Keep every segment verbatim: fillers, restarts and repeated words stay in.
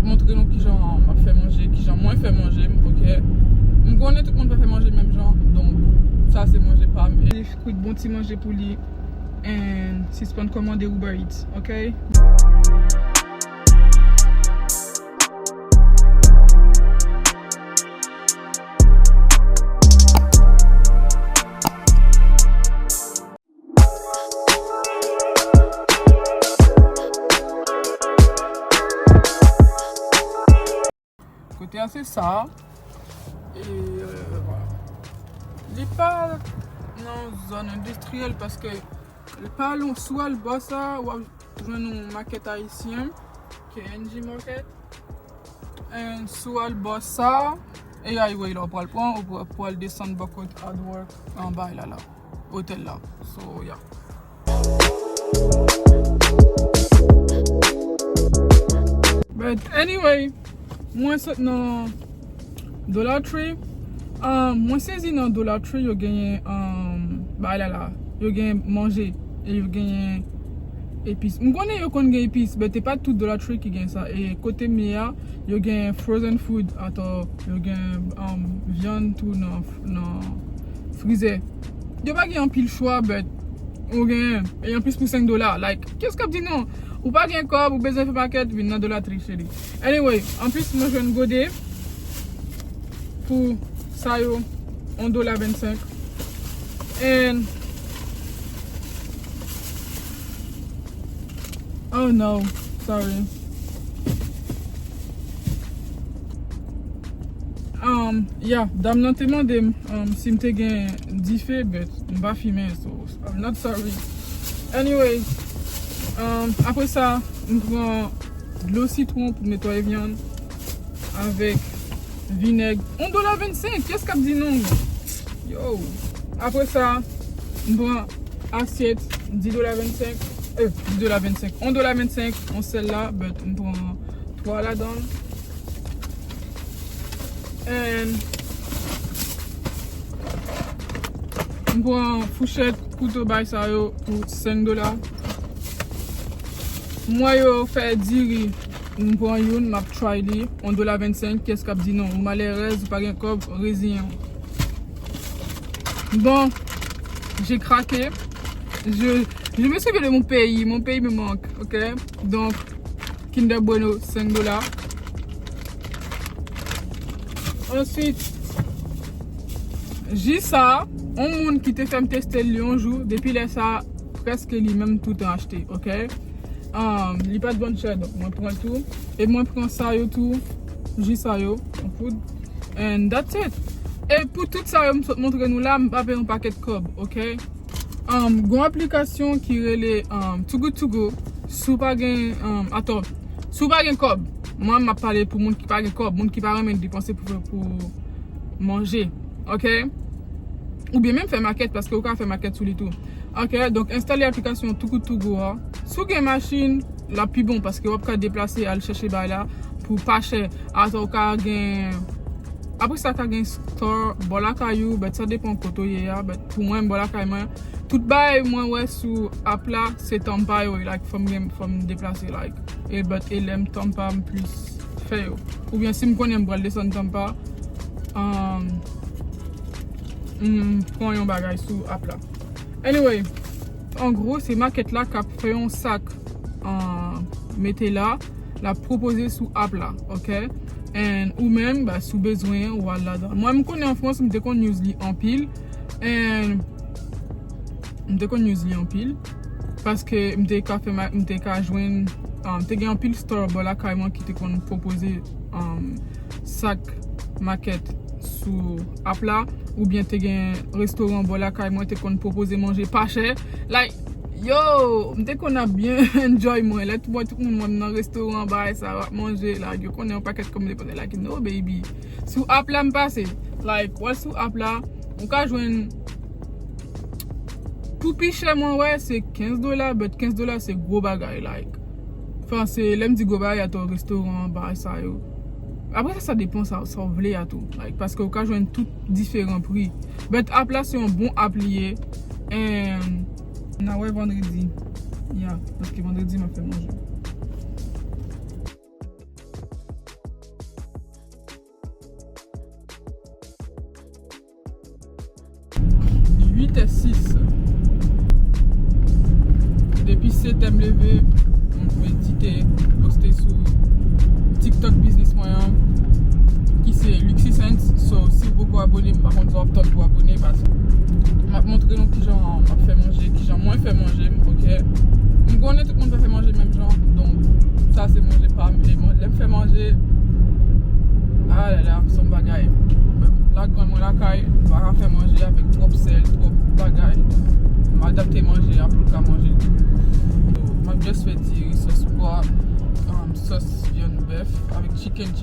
Montre nou kijan m ap fè manje, kijan mwen fè manje m, ok? M konnen tout moun pa fè manje menm jan, donk sa se manje pa m. Li kwit bon ti manje pou li, and sispann kòmande Uber Eats, ok? Kote a se sa. E, euh, li pa nan zòn endistriyèl paske li pa lwen. Si w al bò sa, w ap jwenn yon makèt ayisyen, K N G Market. And si w al bò sa, e anyway la w pral pran, ou pral, pral desann bò kot Hard Work anba la la, otèl la. So, yeah. But anyway, mwen sot nan Dollar Tree. Um, mwen sezi nan Dollar Tree, yo genyen, um, bagay la la. Yo genyen manje, e yo genyen epis. M konnen yo konn gen epis, but e pa tout Dollar Tree ki gen sa. E kote m ye a, yo gen frozen food, atò yo gen, um, vyann tou nan, nan frizè. Yo pa gen anpil chwa, but ou gen, e anplis pou senk dola. Like, kiyès k ap di non? Ou pa gen kòb, ou bezwen fè makèt, vin nan Dollar Tree, cheri. Anyway, anplis, mwen jwenn gode pou sa yo, yon dola vennsenk. And, oh no, sorry. Um, yeah, dam nan te mande m, um, si m te gen dife, but m pa fimen, so I'm not sorry. Anyway, um, apre sa, m pran dlo sitwon pou netwaye vyann avèk vinèg. Yon dola vennsenk, kiyès k ap di non? Yo. Apre sa, m pran asyèt, dis dola vennsenk, euh, dis dola vennsenk, yon dola vennsenk, yon sèl la, but m pran twa ladan l. And m pran fouchèt, kouto, bay sa yo pou senk dola. M wè yo fè diri, m pran youn, m ap try li, yon dola vennsenk, kiyès k ap di non? Ou malèrèz, ou pa gen kòb, reziyen w. Bon, j'ai craqué. Je, je me souviens de mon pays. Mon pays me manque, ok? Donc, Kinder Bueno, senk dola. Answit, ji sa, yon moun ki te fè m teste l yon jou, depi lè sa, prèske li menm toutan achte, ok? Um, li pa t vann chè, donk mwen pran l tou. E mwen pran sa yo tou, ji sa yo, an poud. And that's it. E pou tout sa yo m sot montre nou la, m pa peye yon pakèt kòb, ok? Um, gon aplikasyon ki rele, um, Too Good To Go. Si w pa gen, um, atò, si w pa gen kòb, mwen m ap pale pou moun ki pa gen kòb, moun ki pa renmen depanse pou, pou manje, ok? Oubyen menm fè makèt, paske ou ka fè makèt sou li tou. Ok, donk enstale aplikasyon Too Good To Go a. Si w gen machin, l ap pi bon, paske w ap ka deplase al chèche bagay la pou pa chè. Atò w ka gen, apre sa ka gen store bò lakay ou, but sa depann kote w ye a, but pou mwen, bò lakay mwen, tout bagay mwen wè sou app la, se Tampa yo, like, fò m gen, fò m deplase, like, e, but e lè m Tampa m plis fè yo. Oubyen si m konnen m pral desann Tampa, um, m pran yon bagay sou app la. Anyway, an gwo, se makèt la k ap fè yon sak, uh, mete la, l ap pwopoze sou app la, ok? And ou menm, ba, si w bezwen, ou al ladan. Mwen, m konnen an Frans, m te konn use li anpil. And m te konn use li anpil. Paske m te ka fè ma-, m te ka jwenn, um, te gen anpil store bò lakay mwen ki te konn pwopoze, um, sak makèt sou app la, oubyen te gen restoran bò lakay mwen te konn pwopoze manje pa chè. Like, yo, m te konn ap byen enjoy mwen. Lè tout, tout moun wè m nan restoran, bagay sa, w ap manje, like, yo konnen yon pakèt kòb m depanse, like, no, baby. Sou app la m pase. Like, w al sou app la, ou ka jwenn, pou pi chè mwen wè, se kenz dola, but kenz dola se gwo bagay, like. Anfen, se, lè m di gwo bagay, atò restoran, bagay sa yo. Apre sa, sa depann sa, sa w vle a tou. Like, paske ou ka jwenn tout diferan pri. But app la, se yon bon app li ye. And n a wè vandredi. Ya, paske vandredi, m ap fè manje. Uit è sis. Depi sèt è m leve, m medite, poste sou TikTok biznis mwen an, ki se Luxy Sense. So, si w poko abone, m pa konn sa w ap tann pou abone, paske m ap montre nou kijan m ap fè manje, kijan mwen fè manje m, ok? M konnen tout moun pa fè manje menm jan, donk sa se manje pa m. E mwen, lè m fè manje, ah là là, se yon bagay. Lagrann mwen lakay, m pa ka fè manje avèk twòp sèl, twòp bagay. M adapte manje a pou l ka manje. So, m ap just fè diri, sòs pwa, um, sòs vyann bèf avèk chicken.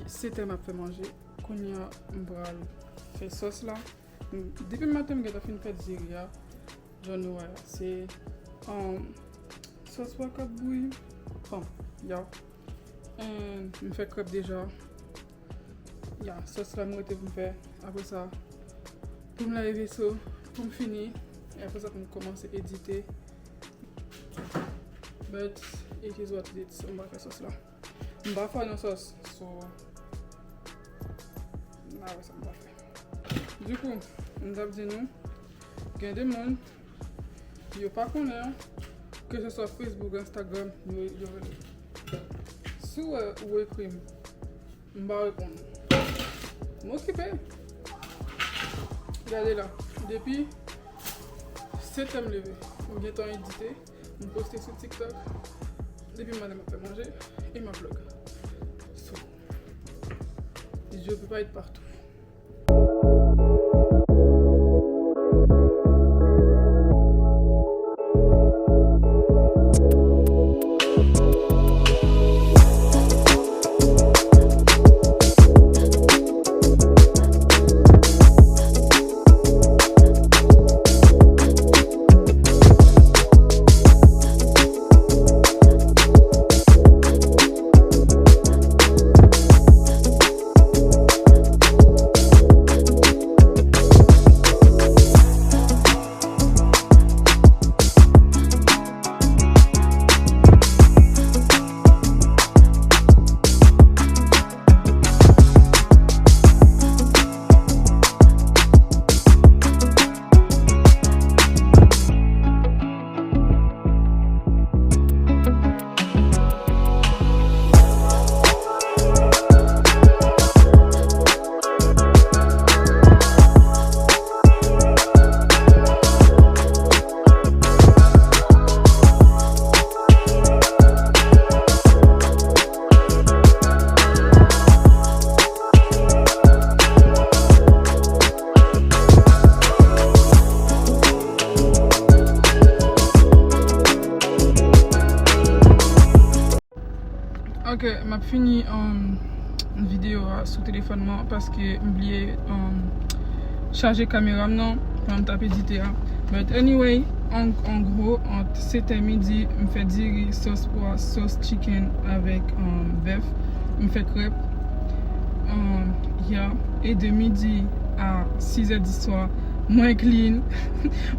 Sèt è m ap fè manje. Kounye a, m pral fè sòs la. M, depi maten, m gentan fin fè diri a. Jan nou wè a, se, um, sòs pwa k ap bouyi. Bon, ya. And m fè krèp deja. Ya, sòs la m rete pou m fè. Apre sa, pou m lave veso, pou m fini. E apre sa, pou m kòmanse edite. But it is what it is. M pral fè sòs la. M pa fò nan sòs, so, n a wè sa m pral fè. Dikou, m t ap di nou, gen de moun, yo pa konnen, ke se swa Facebook, Instagram, yo, yo rele. Si w wè ou ekri m, m pa reponn. M okipe. Gade la, depi sèt è m leve, m gentan edite, m poste sou TikTok, depi maten m ap fè manje, e m ap vlog. So, je peux pas être partout. Ok, m ap fini, um, videyo a sou telefòn mwen paske m bliye, um, chaje kamera m nan pandan m t ap edite a. But anyway, an, an gwo, ant sèt è midi, m fè diri, sòs pwa, sòs chicken avèk, um, bèf. M fè krèp. Um, yeah. E de midi a sis è di swa, mwen clean.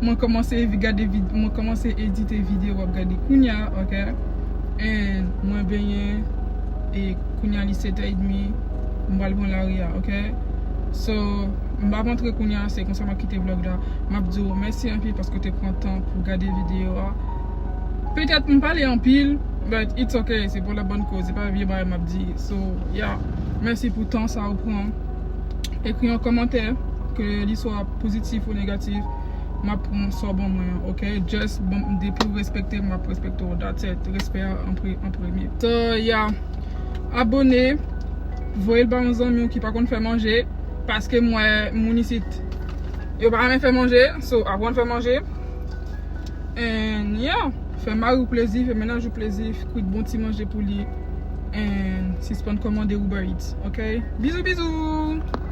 Mwen kòmanse vi-, gade vid-, mwen kòmanse edite videyo w ap gade kounye a, ok? And mwen benyen, e kounye a li sèt è edmi, m pral pran lari a, ok? So, m p ap antre kounye a, se konsa m ap kite vlog la. M ap di w mèsi anpil paske w te pran tan pou w gade videyo a. Petèt m pale anpil, but it's ok, se pou la bòn koz, se pa vye bagay m ap di. So, yeah, mèsi pou tan sa ou pran. Ekri yon kòmantè, ke li swa pozitif ou negatif, m ap pran sa w ban mwen an, ok? Just, bon, depi w respekte m, m ap respekte w. That's it. Respè a an pre-, an premye. So, yeah. Abone, voye l ba yon zanmi w ki pa konn fè manje, paske m wè moun isit, yo pa renmen fè manje, so, aprann fè manje. And, yeah, fè mari w plezi, fè mennaj ou plezi, kwit bon ti manje pou li, and sispann kòmande Uber Eats, ok? Bizou, bizou!